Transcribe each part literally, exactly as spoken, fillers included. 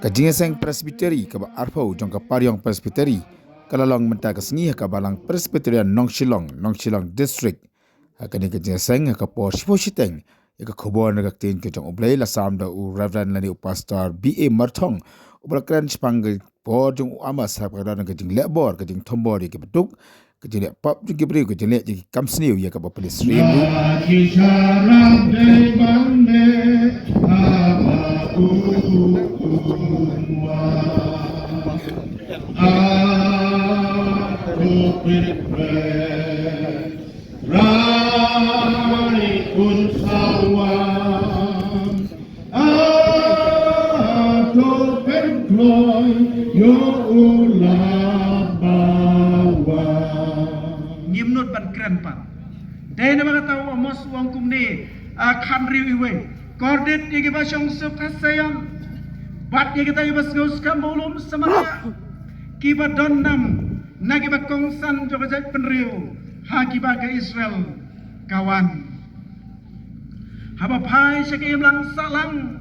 Ka jingïaseng Presbytery kaba arphew jong ka Pariong Presbytery ka la long mynta ka sngi ha ka Balang Presbyterian Nongshillong, Nongshillong District. Ha kane ka jingïaseng ha ka por shiphew shiteng, ïa ka khubor na ka ktien ka jong U Blei la sam da u Reverend lane u Pastor B A Marthong, uba la kren shaphang ka por jong u Amos ha kaba don ka jingleh bor, ka jingthombor ïa kiba duk, ka jingleh pop jong ki briew, ka jingleh jong ki kam sniew ïa kaba pynïasyriem ruh. Ngim nud ban kren pat. Dei namar kata u Amos u ong kumne, a, khathynriew iwei. Kordit ïa kiba shong suk ha Sion, bad ïa kita kiba sngew skhem ba u lum Samaria, kiba don nam na kiba kongsan jong ka jaitbynriew, ha kiba ka Israel ka wan. Haba phai sha ka imlang sahlang,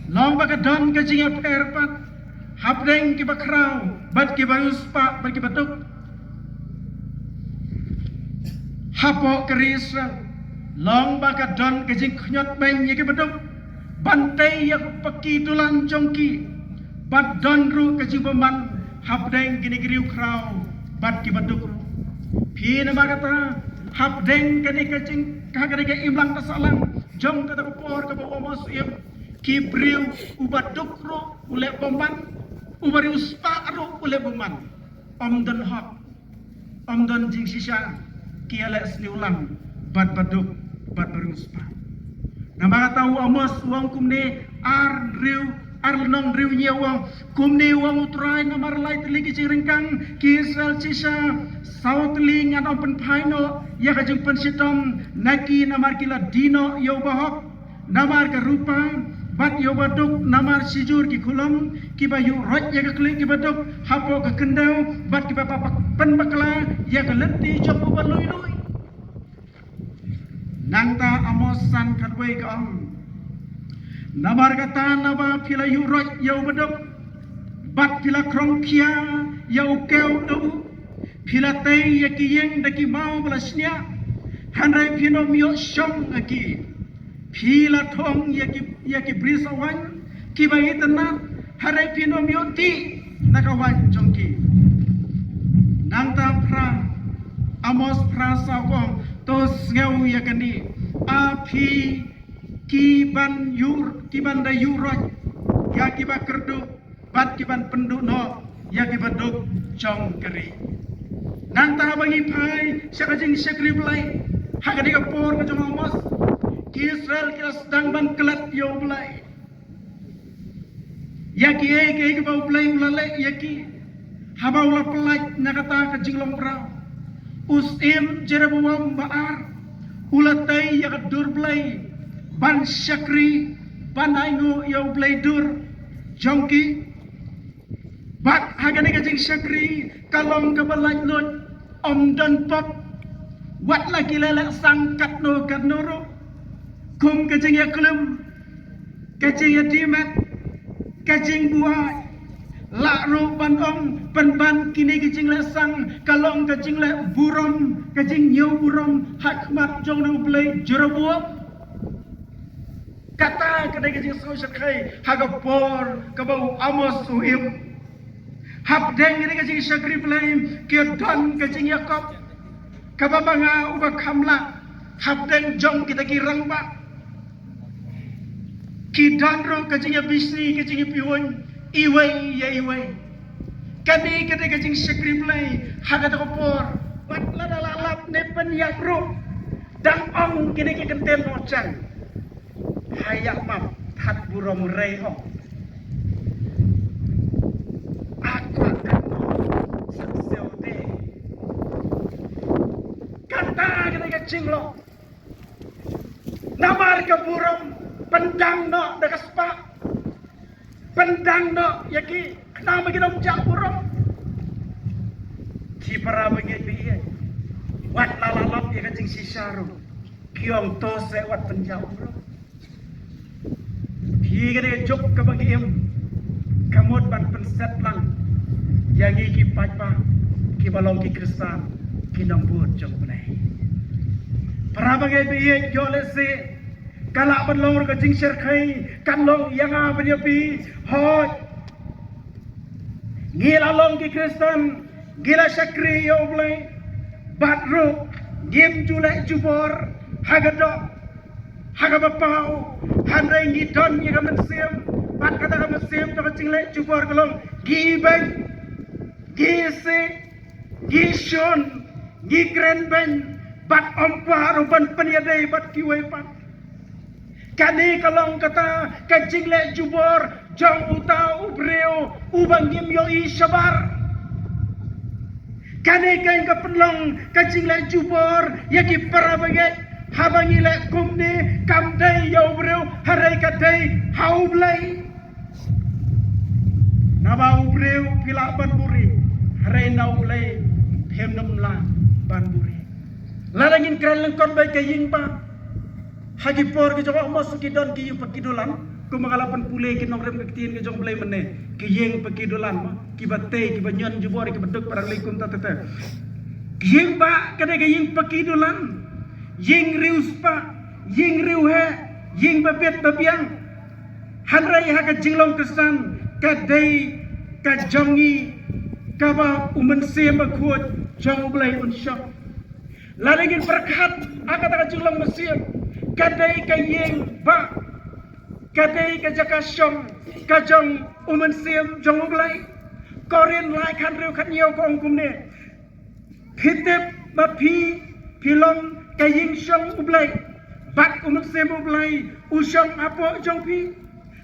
long ba ka don ka jingïapher pat hapdeng kiba khraw bad kiba riewspah bad kiba duk. Hapoh ka ri Israel, long ba ka don ka jingkhñiot beiñ ïa kiba duk, ban tei ïa ka paki dulan jong ki, bad don ruh ka jingbymman hapdeng kine ki riewkhraw bad kiba duk ruh. Phi, namar kata, hapdeng kane ka jing, ha kane ka imlang ka sahlang jong kata ka por kaba u Amos u im, ki briew, uba duk ruh u leh bymman, uba riewspah ruh u leh bymman. Ym don hok, ym don jingshisha, ki ïaleh sniew lang bad ba duk bad ba riewspah. Namar kata u Amos u ong kumne, ar hynriew, ar lynnong hynriew hynñiew u ong kumne, u ong U Trai, namar lai tylli ki jingryngkang ki Israel shisha, saw tylli ngan ym pynphai noh ïa ka jingpynshitom na ki, namar ki la die noh ïa u bahok. Namar ka rupa bad ïa u baduk, namar shijur ki khulom kiba ïuh roit ïa ka khlieh ki baduk hapoh ka khyndew, bad kiba pa-, pa-, pynbakla ïa ka lynti jong u balui lui. Nangta Amos san khatwei ka ong, namar kata, naba phi la ïuh roit ïa u baduk, bad phi la khrong khia ïa u kew da u, phi la tei ïa ki ïing da ki maw ba la shñiah, hynrei phin ym ïoh shong ha ki. Phi la thung ïa ki, ïa ki bri sawaiñ kiba itynnad, hynrei phin ym ïoh tih na ka waiñ jong ki. Nangta phra, Amos phra saw ka ong, to sngew ïa kane, a phi ki ban ïuh, ki ban da ïuh roit ïa kiba kyrduh, bad ki ban pynduh noh ïa ki baduk jong ka ri. Nangta haba ngi phai sha ka jingshakri Blei ha kane ka por ka jong u Amos, ki Israel ki la sdang ban klet ïa u Blei, ïa kiei kiei kiba u Blei u la leh ïa ki. Haba u la pyllait na kata ka jinglong mraw, u syiem Jeroboam ba ar u la tei ïa ka dur Blei ban shakri, ban ainguh ïa u Blei dur jong ki. Bad ha kane ka jingshakri ka long kaba laitluid, ym don pop, wat la ki leh leh sang katno katno ruh, kum ka jingïaklim, ka jingïadih met, ka jingbuaid. Lah ruh ban ong, pynban kine ki jingleh sang ka long ka jingleh burom, ka jingñiew burom ha khmat jong u Blei Jeroboam. Kata ka dei ka jingsngewshyrkhei ha ka por kaba u Amos u im. Hapdeng kane ka jingshakri Blei ki don ka jingïakop kaba ma nga uba kham lah hapdeng jong kita ki rangbah. Ki don ruh ka jingïabishni, ka jingïapihuiñ iwei ïa iwei. Kane ka dei ka jingshakri Blei ha kata ka por. Wat lada la lap ne pynïap ruh, dang ong kine ki kyntien noh jan. Ha ïa map, that burom rei ong. A kwah kan ong, sak siew te. Kata ka dei ka jinglong. Namar ka burom pyndang noh da ka spah. Pyndang noh ïa ki, khnang ba kin ym jah burom. Ki para bangeit ba ïeit, wat la la lap ïa ka jingshisha ruh, ki ong to se wat pynjah burom. Phi, ka dei ka juk kaba ngi im. Ka mut ban pynset lang ïa ngi ki paidbah kiba long ki Khristan, ki nongbud jong U Blei. Para bangeit ba ïeit, ïoh lehse ka lah ban long ruh ka jingshyrkhei, kan long ïa nga bad ïa phi. Hooid, ngi la long ki Khristan, ngi la shakri ïa U Blei, bad ruh ngim ju leh jubor ha ka doh, ha kaba paw, hynrei ngi don ïa ka mynsiem, bad kata ka mynsiem jong ka jingleh jubor ka long ngi beiñ, ngi isih, ngi shun, ngi kren beiñ, bad ym kwah ruh ban pynïadei bad kiwei pat. Kane ka long kata ka jingleh jubor jong uta u briew uba ngim ïohi shabar. Kane keiñ ka pynlong ka jingleh jubor ïa ki para bangeit. Haba ngi leh kumne, kam dei ïa u briew, hynrei ka dei ha U Blei. Naba u briew phi lah ban buhrieh, hynrei na U Blei phim nym lah ban buhrieh. Lada ngin kren lyngkot bad ka ïing bah, ha ki por ki jong u Amos ki don ki ïing paki dulan, kumba nga la pynpule ki nongrim ka ktien ka jong U Blei mynne, ki ïing paki dulan, ma, kiba tei, kiba ñion jubor, kiba duk para lei kumta tete. Ki ïing bah ka dei ka ïing paki dulan, ïing riewspah, ïing riewheh, ïing babit babiang. Hynrei ha ka jinglong Khristan ka dei ka jong ngi, kaba u Mynsiem Bakhuid jong U Blei un shong. Lada ngin pyrkhat ha kata ka jinglong mynsiem, ka dei ka ïing bah, ka dei ka jaka shong ka jong u Mynsiem jong U Blei. Korinth lai khathynriew khathynñiew ka ong kumne: Phi tip ba phi, phi long ka ïing shong U Blei, bad u Mynsiem U Blei u shong hapoh jong phi.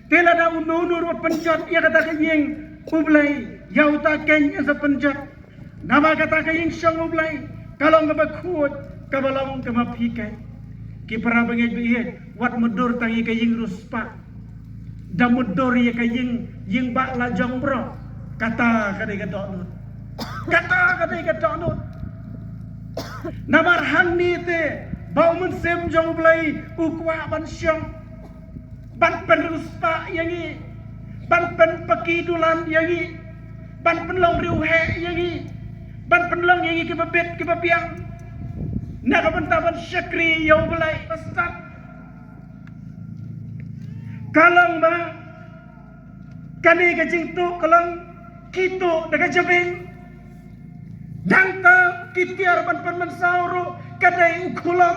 Te lada uno uno ruh u pynjot ïa kata ka ïing U Blei, ïa uta keiñ yn sa pynjot. Naba kata ka ïing shong U Blei ka long kaba khuid, kaba long ka ma phi keiñ. Ki para bangeit ba ïeit, wat mutdur tang ïa ka ïing riewspah, da mutdur ïa ka ïing, ïing bah la jong baroh. Kata ka dei ka dohnud. Kata ka dei ka dohnud. Namar hangne te ba u Mynsiem jong U Blei u kwah ban shong, ban pynriewspah ïa ngi, ban pynpaki dulan ïa ngi, ban pynlong riewheh ïa ngi, ban pynlong ïa ngi kiba bit kiba biang, na ka bynta ban shakri ïa U Blei. Ba stad, ka long ba kane ka jingtuh ka long ki tuh da ka jabieng. Nangta ki tiar ban pynmynsaw ruh ka dei u khulom,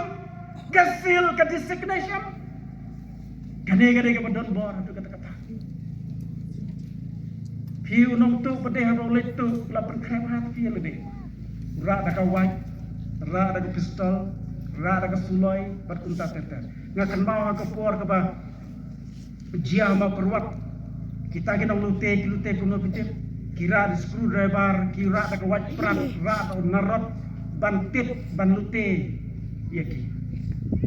ka seal, ka designation. Kane ka dei kaba don bor haduh katta katta. Phi u nongtuh ba dei haba u leit tuh, la pynkhreh ha phi lade. Rah da ka wait, rah da ka pistol, rah da ka suloi, bad kumta ter ter. Nga kynmaw ha ka por kaba jia ha Mawkyrwat, kita ki nonglute ki lute kumno phi tip, ki rah da screwdriver, ki rah da ka wait prat, rah da u narot, ban tit ban lute ïa ki,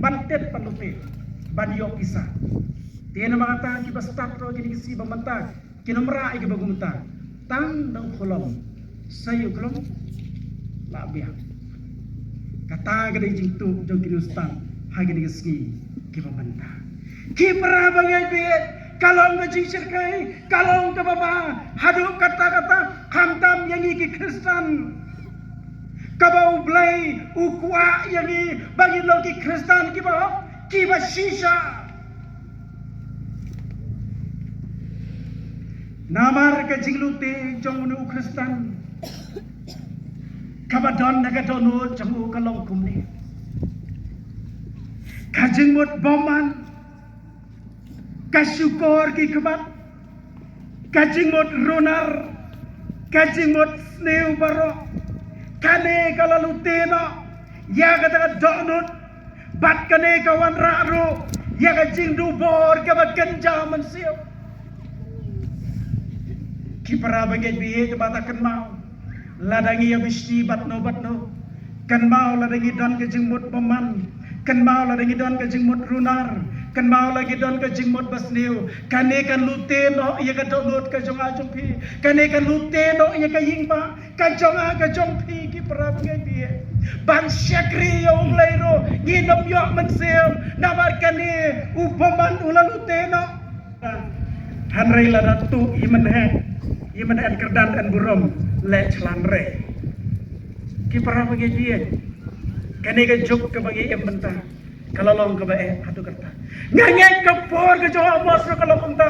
ban tit ban lute, ban ïoh pisa. Te namar kata kiba stad ruh kine ki sngi ba mynta kin ym rah ïa kiba kumta. Tang da u khulom, sa ïa u khulom la biang. Kata ka dei jingtuh jong kine u stad ha kine ki sngi kiba mynta. Ki para bangeit ba ïeit, ka long ka jingshyrkhei, ka long kaba ma haduh katta katta, khamtam ïa ngi ki Khristan. Kaba U Blei u kwah ïa ngi ba ngin long ki Khristan kiba hok, kiba shisha. Namar ka jinglute jong une u Khristan kaba don na ka dohnud jong u ka long kumne: ka jingmut bymman, ka shukor ki khmat, ka jingmut runar, ka jingmut sniew baroh. Kane ka la lute noh ïa kata ka dohnud, bad kane ka wanrah ruh ïa ka jingdubor kaba kynja mynsiem. Ki para bangeit ba ïeit, ba ta kynmaw, lada ngi ïa bishni bad no bad no, kynmaw lada ngi don ka jingmut bymman, kynmaw lada ngi don ka jingmut runar, kynmaw lada ngi don ka jingmut basniew, kane kan lute noh ïa ka dohnud ka jong nga jong phi, kane kan lute noh ïa ka ïing bah ka jong nga ka jong phi, ki para bangeit ba ïeit. Ban shakri ïa U Blei ruh ngin ym ïoh mynsiem, namar kane u bymman u la lute noh. Hynrei lada tuh i mynheh, i mynheh kyrdan yn burom leh chlan re. Ki para bangeit bieit, kane ka juk kaba ngi im mynta ka la long kaba eh haduh katta. Nga ngeit ka por ka jong u Amos ruh ka long kumta.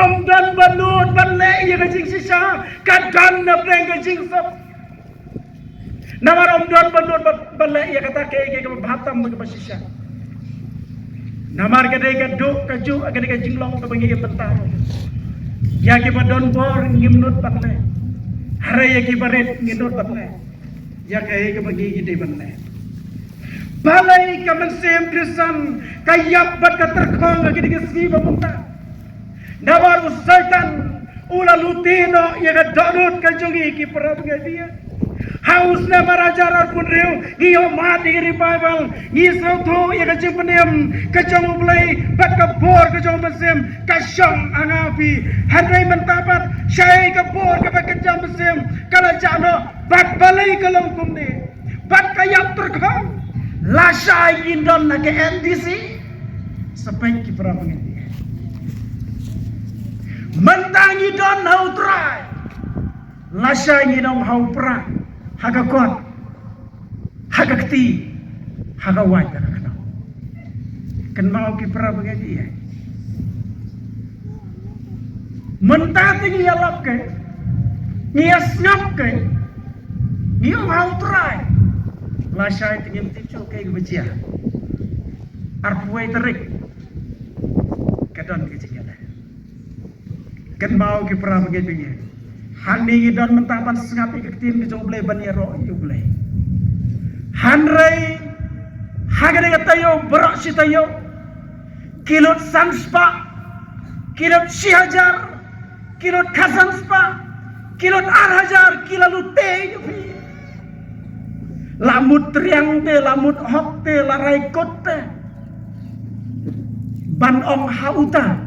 Ym don ba nud ban leh ïa ka jingshisha, ka don na pdeng ka jingsop. Namar ym don ba nud ba, ba leh ïa kata kaei kaei kaba bha tam bad kaba shisha. Namar ka dei ka duh ka juh, ka dei ka jinglong kaba ngi im mynta. Ïa kiba don bor ngim nud ban leh. Hynrei ïa kiba rit ngi nud ban leh ïa kaei kaba ngi dei ban leh. Balei ka mynsiem Khristan ka ïap bad ka tyrkhong ha kine ki sngi ba mynta? Namar u Soitan u la lute noh ïa ka dohnud ka jong ngi, ki para bangeit bieit. Ha u snem ar hajar arphew hynriew ngi ïoh mad ïa ka revival, ngi sngewthuh ïa ka jingpynim ka jong U Blei bad ka bor ka jong U Mynsiem ka shong ha nga ha phi. Hynrei mynta pat shaei ka bor kaba kynja mynsiem ka la jah noh, bad balei ka long kumne? Bad ka ïap tyrkhong. Lashai ngin don ha ka N D C. Sa peit, ki para bangeit bieit. Mynta ngi don ha U Trai. Lashai ngi don ha u pra, ha ka kot, ha ka kti, ha ka wait, ha ka khnang. Kynmaw, ki para bangeit bieit. Mynta te ngi ïalap keiñ, ngi ïasngap keiñ, ngi ong ha U Trai. Lashai te ngim tip shuh kaei kaba jia. Arphew wei tarik ka don ka jingïaleh. Kynmaw, ki para bangeit bieit. Hangne ngi don mynta ban sngap ïa ka ktien ka jong U Blei, ban ïaroh ïa U Blei. Hynrei ha kane ka taïew baroh shi taïew, ki lut san spah, ki lut shi hajar, ki lut khatsan spah, ki lut ar hajar, ki la lute ïa phi. La mut triang te, la mut hok te, la rai kut te, ban ong ha uta.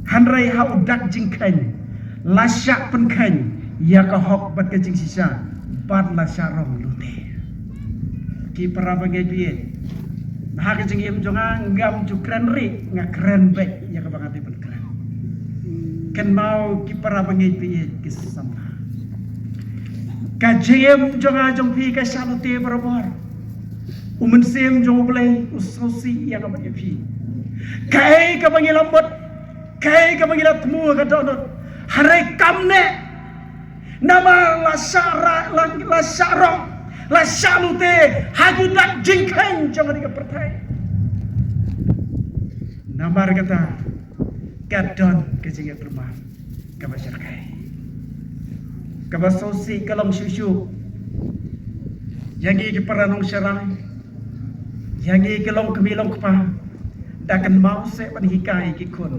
Hynrei ha u dak jingkheiñ la shah pynkheiñ ïa ka hok bad ka jingshisha, bad la shah rong lute. Ki para bangeit bieit, ha ka jingim jong nga ngam ju kren rieh, nga kren beit ïa kaba nga dei ban kren. Kynmaw, ki para bangeit bieit, ki samla, ka jingim jong nga jong phi ka shah lute barabor. U Mynsiem jong U Blei u sngewsih ïa nga bad ïa phi. Kaei kaba ngi la mut, kaei kaba ngi la thmu ha ka dohnud, hynrei kam neh. Namar la shah ra-, la, la shah rong, la shah lute ha ki dak jingkheiñ jong kane ka pyrthei. Namar kata ka don ka jingïatylmar kaba shyrkhei. Kaba sngewsih ka long shuh shuh ïa ngi ki para nongshakri, ïa ngi ki longkmie longkpa, da kynmaw seh ban hikai ki khun.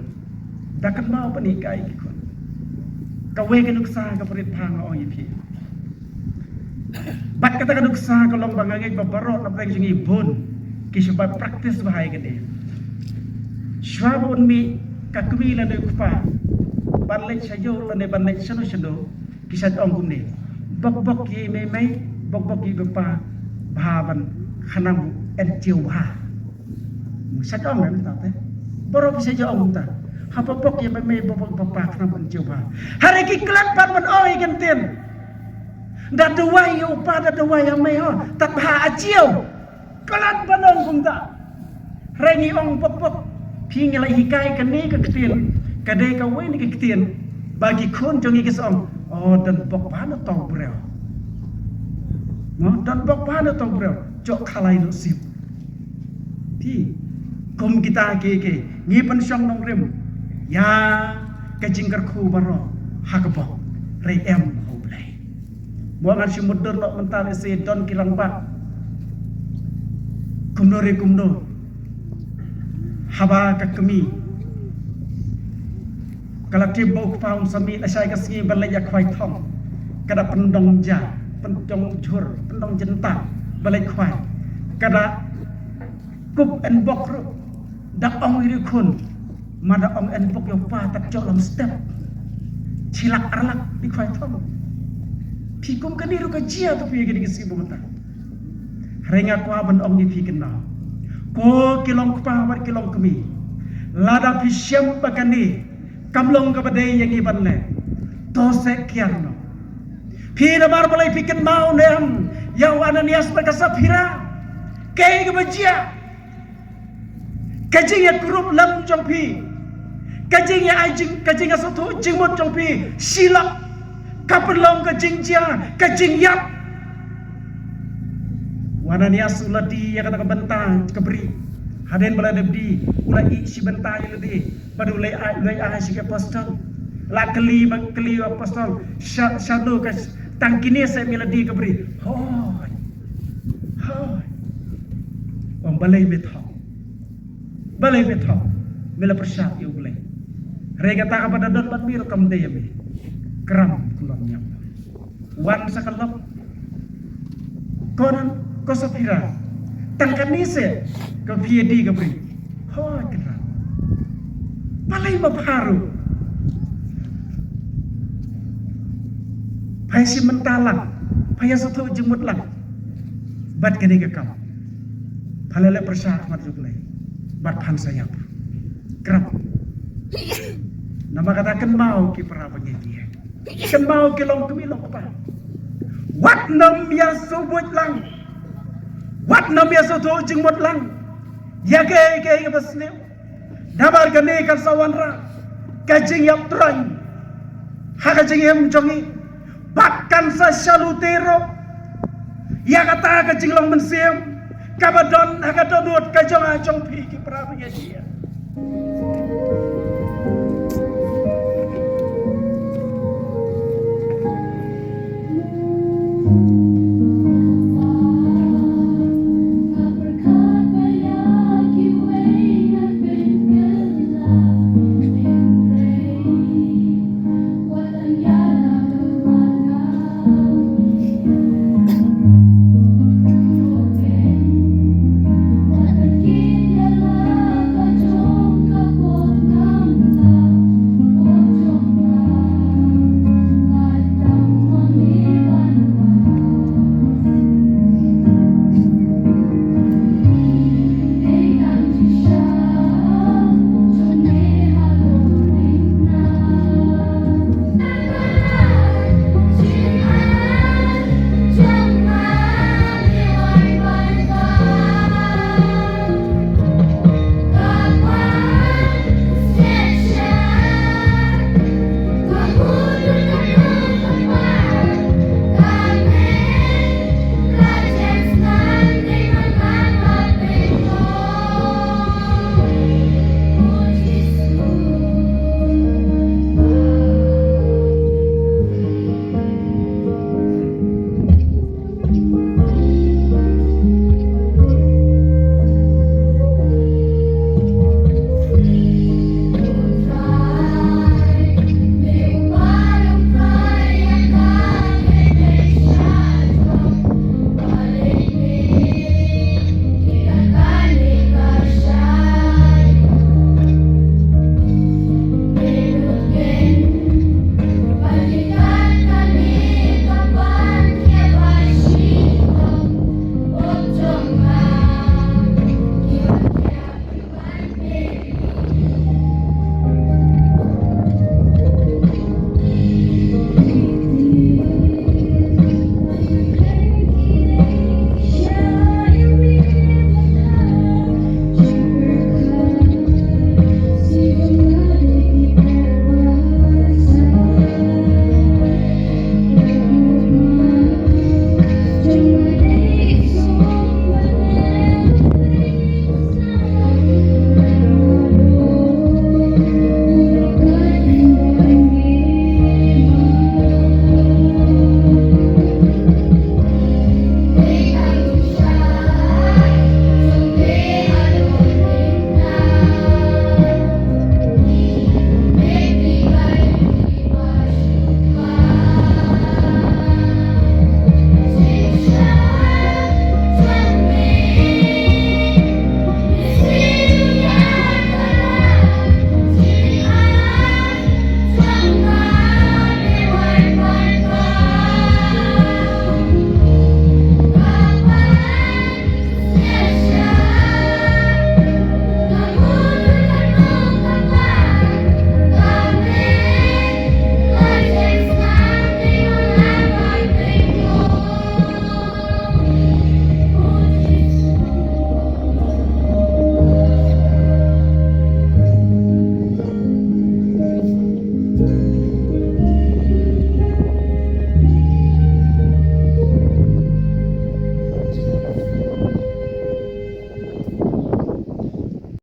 Da kynmaw ban hikai ki khun. Kawei ka nuksa kaba rit bha nga ong ïa phi. Bad kata ka nuksa ka long ba nga ngeit ba baroh na pdeng jong ngi bun ki shu ba practice bha ïa kane. Shuwa ba un mih ka kmie lane u kpa ban leit sha ïew lane ban leit shano shano, ki sa ong kumne: "Bok bok ïa i mei mei, bok bok ïa i pa pa, bha ban khnang ba yn jiew bha." Sa ong mynta te, baroh ki sa ong mynta: "Ha bok bok ïa i mei mei, bok bok ïa i pa pa, khnang ba yn jiew bha." Hynrei ki klet pat ban ong ïa ka ktien: "Da duwai ïa u pa, da duwai ïa i mei, ho, tad bha a jiew." Klet ban ong kumta. Hynrei ngi ong bok bok. Phi, ngi la hikai kane ka ktien, ka dei kawei na ki ktien ba ki khun jong ngi ki sa ong: "O, don bok bha na uto u briew. Mo, don bok bha na uto u briew. Jok khalai noh sip." Phi, kum kita kiei kiei ngi pynshong nongrim ïa ka jingkyrkhu baroh ha ka bok, hynrei em ha U Blei. Mo, ngan shu mutdur noh mynta, lehse don ki rangbah. Kumno re kumno, haba ka kmie ka la tip ba u kpa um sa mih lashai ka sngi ban leit ïa khwai thong, ka da pyndong ja, pyndong jhur, pyndong jynta ban leit khwai. Ka da kup yn bok ruh, da ong ïa i khun, ma da ong yn bok ïa u pa, tad jok lam step. Shi lak ar lak di khwai thong. Phi, kum kane ruh ka jia, to phi, ïa kine ki sngi ba mynta. Hynrei nga kwah ban ong ïa phi kynmaw, ko ki longkpa bad ki longkmie, lada phi shem ba kane Kam long kaba dei ïa ngi ban leh. To se kiar noh. Phi namar balei phi kynmaw ne em ïa u Ananias bad ka Saphira? Kaei kaba jia? Ka jingïakurup lem jong phi, ka jingïa ai jing, ka jingïasngewthuh jingmut jong phi shi lak, ka pynlong ka jingjia, ka jingïap. U Ananias u la die ïa kata ka bynta ka bri. Hadien ba la dep die, u la ïeh shi bynta ïa lade. Bad u la ai, u la ai sha ki apostol. La kylli, ba kylli u apostol, sha, shano ka, tang kine se me la die ka bri? Hooid. Hooid. Ong balei me thok? Balei me thok? Me la pyrshah ïa U Blei. Hynrei kata kaba da don bad me ruh kam dei ïa me. Kram, khlem ñiam. Wan sa ka lok. Ko Anan, ko Saphira, tang kane se ka phi die ka bri? Hooid, kynrad. Balei ma pha ruh? Pha ïashim bynta lang, pha ïasngewthuh jingmut lang bad kane ka kam. Pha la leh pyrshah ha khmat U Blei bad phan sa ïap. Kram. Namar kata kynmaw ki para bangeit, kynmaw ki longkmie longkpa. Wat nym ïasngewbuit lang. Wat nym ïasngewthuh jingmut lang ïa kaei kaei kaba sniew. Namar kane kan sa wanrah ka jingïap tyraiñ ha ka jingim jong ngi. Bad kan sa shalute ruh ïa kata ka jinglong mynsiem kaba don ha ka dohnud ka jong nga jong phi, ki para bangeit.